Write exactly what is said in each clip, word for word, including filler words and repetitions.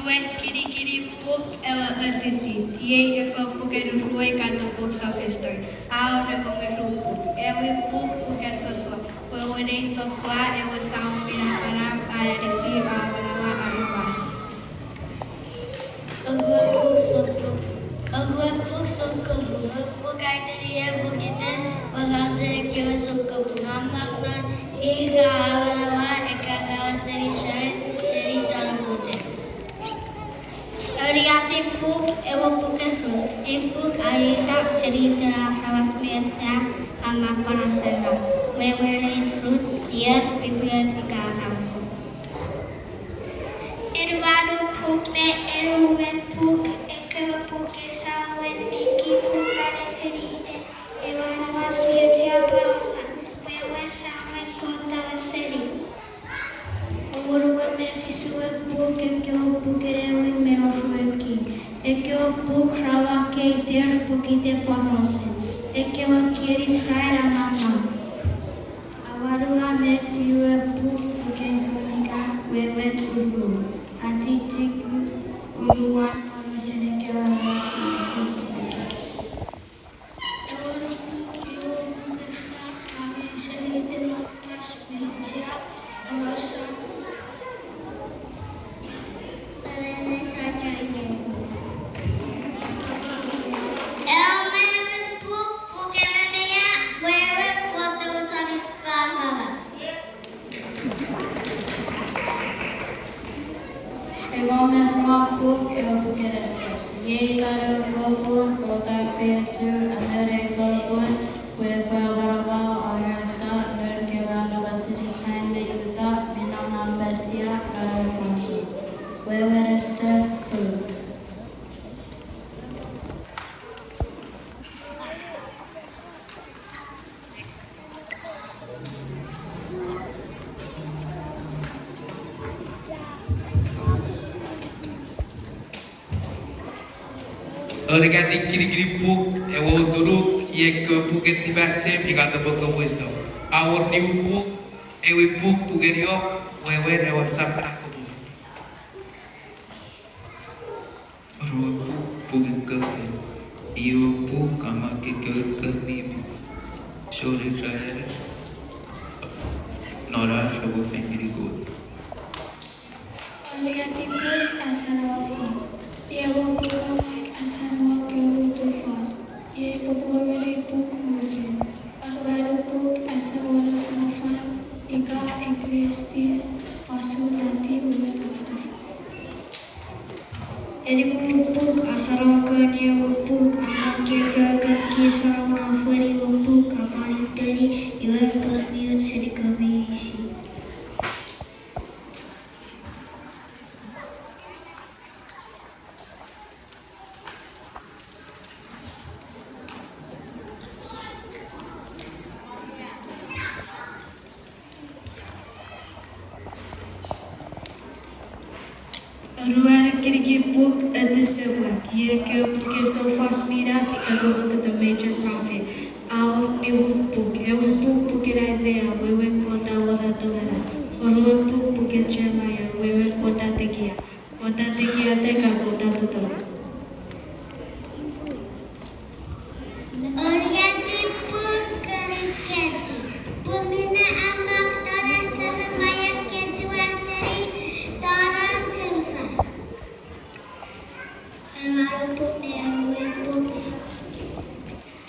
Ewe kinikinin puk ewe Etitit, iei ekkewe puken uruoi ka topok sefesto. A wor engon me ru puk. Ewe puk puken Josua. Wewen ei Josua ewe Samon mi Napanap a anisi, a amanaua aramas. Oruan puk sokko, oruan puk sokko puk, puk aiteni ewe pukiten porausen ekkewe sokko puk, a mak non ira amanaua ekkewe aramas seni Israel seni chon omuta. Oruan puk ewe puken Rut, ei puk a eita seni iten aramas mi auchea, a mak porausen Rut. Wewen ei Rut, ioch, pipioch ika aramas. Enumano puk me enumwe puk, ekkewe puken Samuel, eki puk a anisi iten ewe aramas mi auchea porausan, wewen Samuel Kot a seni. Engonue me fisuwe puk, ekkewe puken Ewin me orueki, ekkewe puk ra ua keiter pokiten porausen ekkewe kien Israel a mak non. Awanua me tiwe puk, puken Kronika, wewen uru, a tichik uruan porausen ekkewe aramas mi auchea. Engon puk, ewe puken Esta, a anisi iten aramas mi auchea porausan. Engon me ewe puk, puken Nehemia, wewen Kot ewe chon Israel. Engon me ruan puk, ewe puken Ester. Iei iten ewe fopun Kot a efeiochu anon ei fopun pwe epwe amanaua angasano kewe aramasen Israel me Juta mi nom non Persia non ewe fansoun. Wewen Ester ru. Oruan kinikinin puk ewe Utunuk, iei ekkewe puken Tipachemes ika the Book of Wisdom. A wor nimu puk, ewe puk puken Iob, wewen ewe chapter a kopwe. Oruan puk, puken Kot, iei puk a mak ekkewe kon mi pin seni Israel non ar repwe fen ngeni Kot. Oruan puk, Asaruan Fos. Ewe puk a mak Asaruan kewe utu fos. Iei popun wewen ei puk mwirin. Oruan puk, Asaruan Afanafan ika Ecclesiastes, fosun Latin wewen afanafan. Engon puk, Asaruan Kon. Ewe puk a mak ekkewe kon kinisou non fonu. Ewe puk a pwan iteni, iwe, pun mi och seni kon meinisin. Oruan kinikinin puk, Etu Semwen. Iei ekkewe puken soufos mi nap ika the Book of the Major Prophet. A wor nimu puk. Ewe puk puken Aisea, wewen Kot a awora manau. Oruan puk puken Jeremaia, wewen Kot a tekia. Kot a tekiata ika Kot a puton. Oruan puk, Chronicles. Pun minne a mak non Jeremaia kechiw seni tonong Jerusalem. Engon puk me enumwe puk.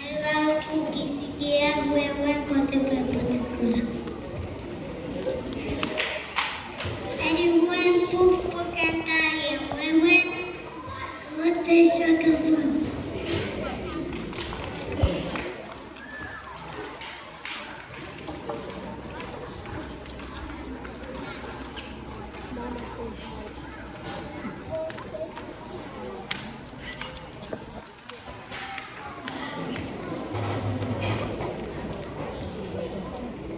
Engon puk, Isikiel, wewen Kot epwe apochokuna. Engon puk, puken Daniel, wewen Kot ei sokkofesen.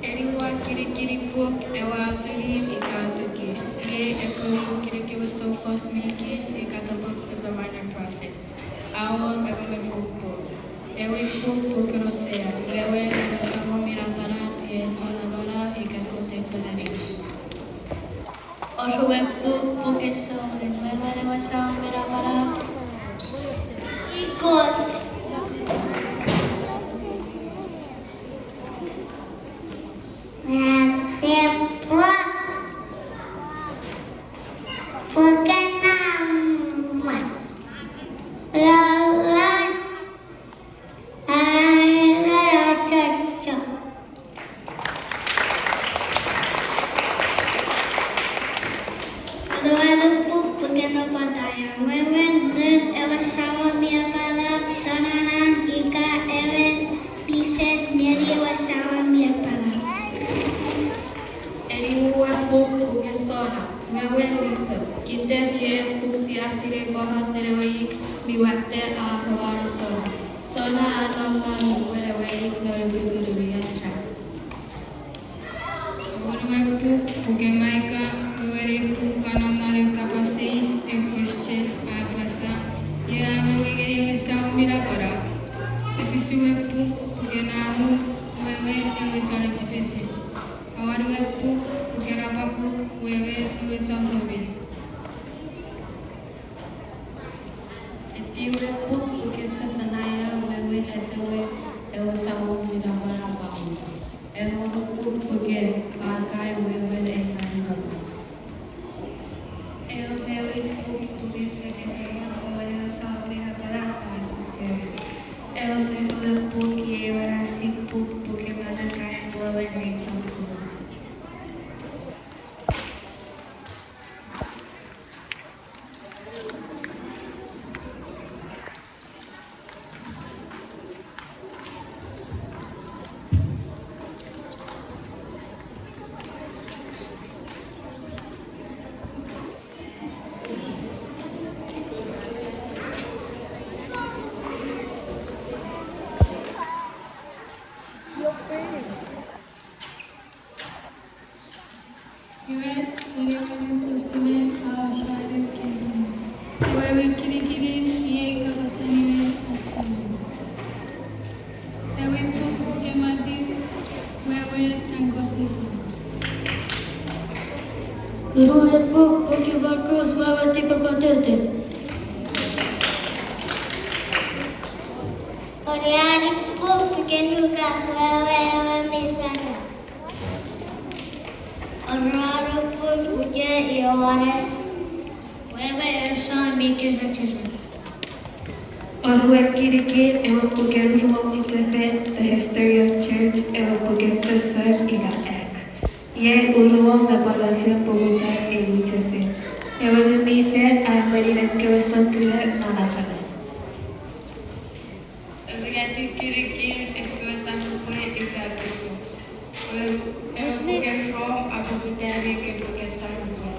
Engon kinikinin puk, ewe Atunir ika Atukis. Iei ekkewe puken ekkewe soufos mi kis ika the books of the minor prophets. A wor engon me ru puk. Ewe puk puken Osea, wewen ewe Samon mi Napanap, iei chon amanau ika Kot ei chon aninis. Oruan puk, Puken Souneng, wewen ewe Samon mi Napanap. Ikot. Matthew puk, Puken Naumwan. Lolot. Achocho. Oruan puk, Puken Obadiah, wewen non ewe Samon mi Napanap, chon angang ika emon mi fen ngeni ewe Samon mi Napanap. Eniwuwen puk, Puken Sona, wewen Lisa. Kinter kei puk sia sinei porausen ewe ik mi watte a rongorong Sona. Sona a nom non nukun ewe ik non ukukun unungat ran. Oruan puk, Puken Micah, wewen ei puk a nom non ew kapas eis, ew question, a apasa, iei a wewe ngeni ewe Samon mi Napanap. Efisuan puk, Puken Nahum, wewen ewe chon echipechip. Awanuan puk, Puken Apakuk, wewen ewe chon komin. Etiwen puk, Puken Sefanaia, wewen atewe ewe Samon mi Napanap a nom. Engonun puk, Puken Akai, wewen ei Samon mi Napanap. Ewe mewin puk, Puken Sekanaia, wewen ewe Samon mi Napanap a achechewi. Ewe mewin puk, iei ewe ena sip puk, Puken Malakai, wewen ei chon komin. Iwe, seni ewe New Testament a wor ra ewe kinikinin. Ewe kinikinin iei kapasen ime ach Samon. Ewe puk, Puken Matiu, wewen an Kot lifang. Oruan puk, Puken Markus, wewen tipepatoten. Oruan puk, Puken Lukas, wewen ewe Mesaia. Oruan puk, Puken Johannes, wewen ewe Samon mi kirekiroch. Oruan kinikin, ewe Puken Uruon Mwichefen, The History of Church, ewe puken foffor ika Acts. Iei uruon me porausen poputan ei mwichefen. Ewe Ngun mi Fel a emweni ekkewe sokkun non aramas. Oruan kinikin, ekkewe taropwe ika bishops. Ewe, ewe puken Rom a poputani ekkewe puken taropwe.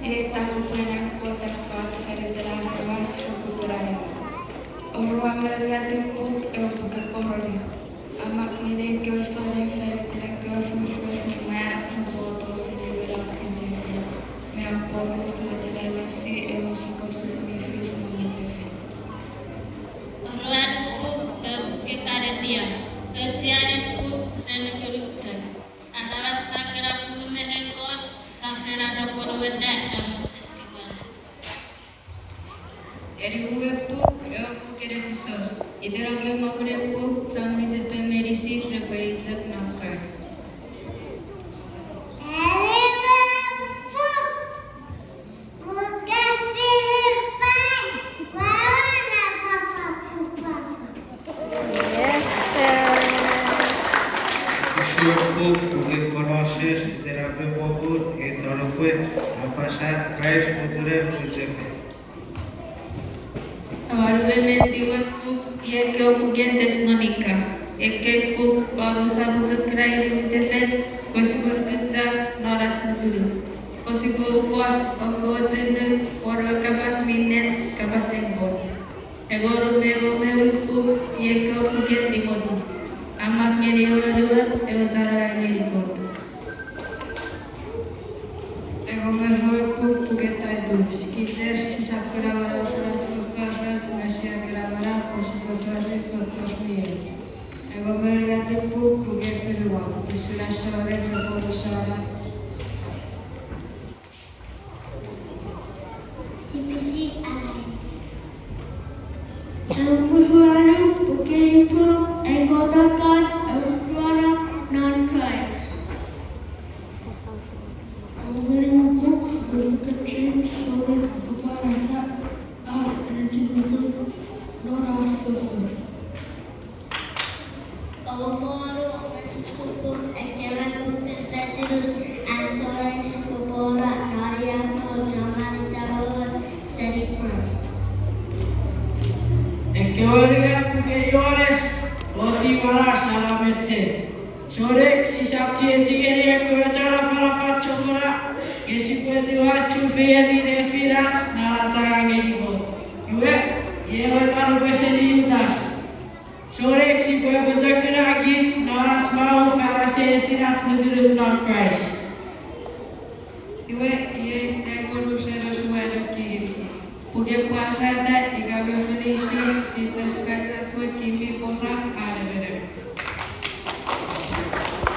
Iei taropwen an Kot, an Kot fan iten aramas repwe kuna manau. Oruan me oruan puk, ewe puken Korint. A mak ngeni ekkewe souneng fan iten ekkewe foffor mi mwan repwe oto seni ewe Ngun mi Fel me aporausa mochenin ewe si ewe osukosuk mi fis non mwichefen. Oruan puk, ewe puken Kalesia. Auchean puk ren nukunuk chok. Aramas ra kuna puk me ren Kot, sap ren ar repwe nueta ewe Moses kewe. Eniwuan puk, ewe puken Efisos. Itenapen mongunap puk, chon mwichefen meinisin repwe chok non Kraist. Eniwuan puk, puken Filipai, wewen ewe fakkun pwapwa. Usun puk, puken Koloses, itenapen mongunap, ei taropwe a apasa Kraist nukunen mwichefen. Awanuan me etiwen puk, iei ekkewe puken Tesalonika. Ekkei puk, Paulus a apochokuna ngeni mwichefen pwe sipwe nukuchar non ach nukunuk, pwe sipwe upwas, okochunuk, won ewe kapas mi ennet, kapasen Kot. Engonun me engon me ew puk, iei ekkewe puken Timoti. A mak ngeni ewe anuon, ewe chon angang ngeni Kot. Engon me rue puk, puken Taitus. Kich sisap kuna manau ren ach foforoch, nge sia kuna manau pwe sipwe fori foffor mi och. Engon me unungat puk, puken Filemon. Usun ach souneng repwe omusano. Amen. Ewe punuan, puken ipu, ekkoch kan, ewe punuan non Kraist. Ewe meni puk, ewe puken James, sori apupwanata ar ennetin nuku non ar foffor. Ewe moni, ewe fisu puk, ekkewe puken Petrus, an John sipwe pwora, nani a fo, John mani tawe seni Kraist. Ekkewe unungat puken Johannes, oti wanas ana meche. Souneng, sisap chiechi ngeni ekkewe chon afanafan chofona, nge sipwe etiwa chufengen nefinach non ach angang ngeni Kot. Iwe, iei ewe kanupwe seni Jutas. Souneng, sipwe apochokuna kich non ach maun fan asengesin ach nukunuk non Kraist. Iwe, iei sengon usun osuanuki, pwe epwe pwarata ika me meinisin Jises Kraist ach we King mi pwora,